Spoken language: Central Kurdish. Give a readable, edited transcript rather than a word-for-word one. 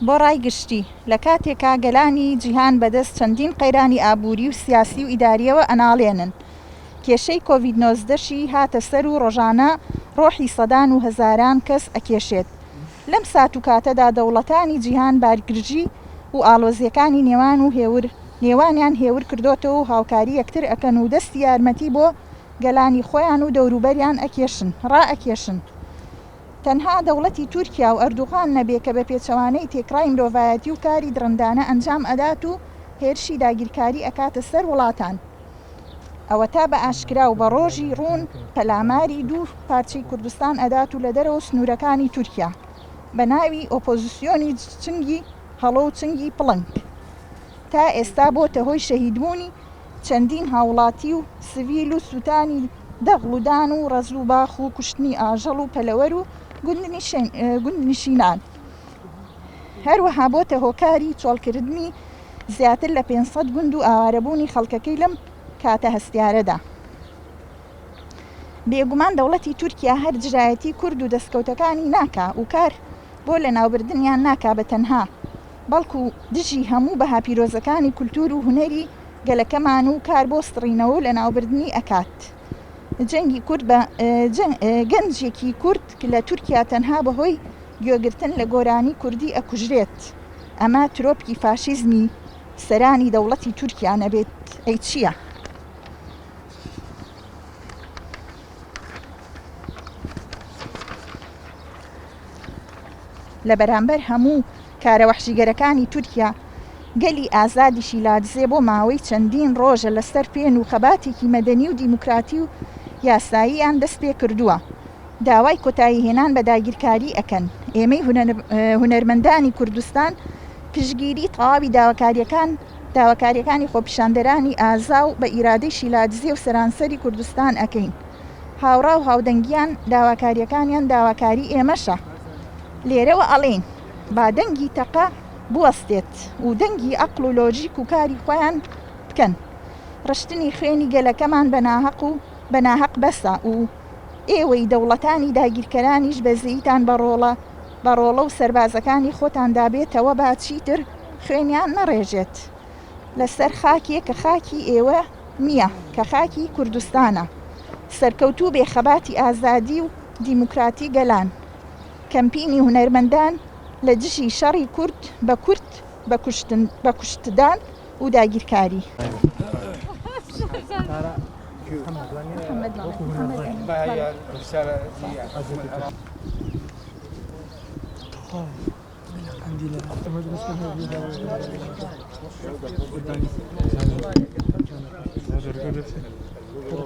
بۆ ڕای گشتی، لە کاتێکا گەلانی جیهان بەدەست چەندین قەیرانی ئابووری و سیاسی و ئیدارییەوە ئەناڵێنن، کێشەی کۆڤید 19 شی هاتە سەر و ڕۆژانە ڕۆحی سەدان و هەزاران کەس ئەکێشێت. لەم سات و کاتەدا دەوڵەتانی جیهان بارگرژی و ئاڵۆزیەکانی نێوان و هێور نێوانیان هێور کردۆتەوە و هاوکاری یەکتر ئەکەن و دەستی یارمەتی بۆ گەلانی خۆیان و دەوروبەریان ئەکێشن ڕائەکێشن. تەنها دەوڵەتی تورکیا و ئەردوغان نەبێ کە بە پێچەوانەی تێکڕای مرۆڤایەتی و کاری دڕندانە ئەنجام ئەدات و هێرشی داگیرکاری ئەکاتە سەر وڵاتان. ئەوەتا بە ئاشکرا و بە ڕۆژی ڕوون پەلاماری دوو پارچەی کوردستان ئەدات و لە دەرەوە سنوورەکانی تورکیا بە ناوی ئۆپۆزسیۆنی چنگی هەڵۆ و چنگی پڵنگ تا ئێستا بۆتە هۆی شەهیدبوونی چەندین هاوڵاتی و سڤیل و سوتانی دەغڵ و دان و ڕەز و باخ و کوشتنی ئاژەڵ و پەلەوەر و گوندنشینان. هەروەها بۆتە هۆکاری چۆڵکردنی زیاتر لە 500 گوند و ئاوارەبوونی خەڵکەکەی لەم کاتە هەستیارەدا. بێگومان دەوڵەتی تورکیا هەر دژایەتی کورد و دەستکەوتەکانی ناکا و کار بۆ لەناوبردنیان ناکا بە تەنها، بەڵکو دژی هەموو بەها پیرۆزەکانی کولتوور و هونەری گەلەکەمان و کار بۆ سڕینەوە و لەناوبردنی ئەکات. جەنگی کورد بە گەنجێکی کورد لە تورکیا تەنها بەهۆی گوێگرتن لە گۆرانی کوردی ئەکوژرێت، ئەمە ترۆپکی فاشیزمی سەرانی دەوڵەتی تورکیا نەبێت ئەی چییە؟ لە بەرامبەر هەموو کارە وەحشیگەرەکانی تورکیا، گەلی ئازادی شیلادزێ بۆ ماوەی چەندین ڕۆژە لەسەر پێن و خەباتێکی مەدەنی و دیموکراتی و یاساییان دەست پێکردووە، داوای کۆتاییهێنان بە داگیرکاری ئەکەن، ئێمەی هونەرمەندانی کوردستان پشتگیری تەواوی داواکاریەکان داواکاریەکانی خۆپیشاندەرانی ئازا و بە ئیرادەی شیلادزێ و سەرانسەری کوردستان ئەکەین. هاوڕا و هاودەنگیان داواکاریەکانیان داواکاری ئێمەشە. لێرەوە ئەڵێین با دەنگی تەقە بوەستێت و دەنگی ئەقڵ و لۆژیک و کاری خۆیان بکەن. ڕشتنی خوێنی گەلەکەمان بە ناهەق و بە ناهەق بەسە و ئێوەی دەوڵەتانی داگیرکەرانیش بەزەییتان بە ڕۆڵە بە ڕۆڵە و سەربازەکانی خۆتاندا بێتەوە با چیتر خوێنیان نەڕێژێت لەسەر خاکێ کە خاکی ئێوە نییە کە خاکی کوردستانە. سەرکەوتوو بێ خەباتی ئازادی و دیموکراتی گەلان. کەمپینی هونەرمەندان لە دژی شەڕی کورد بە کورد بە کوشتن بە کوشتدان و داگیرکاری.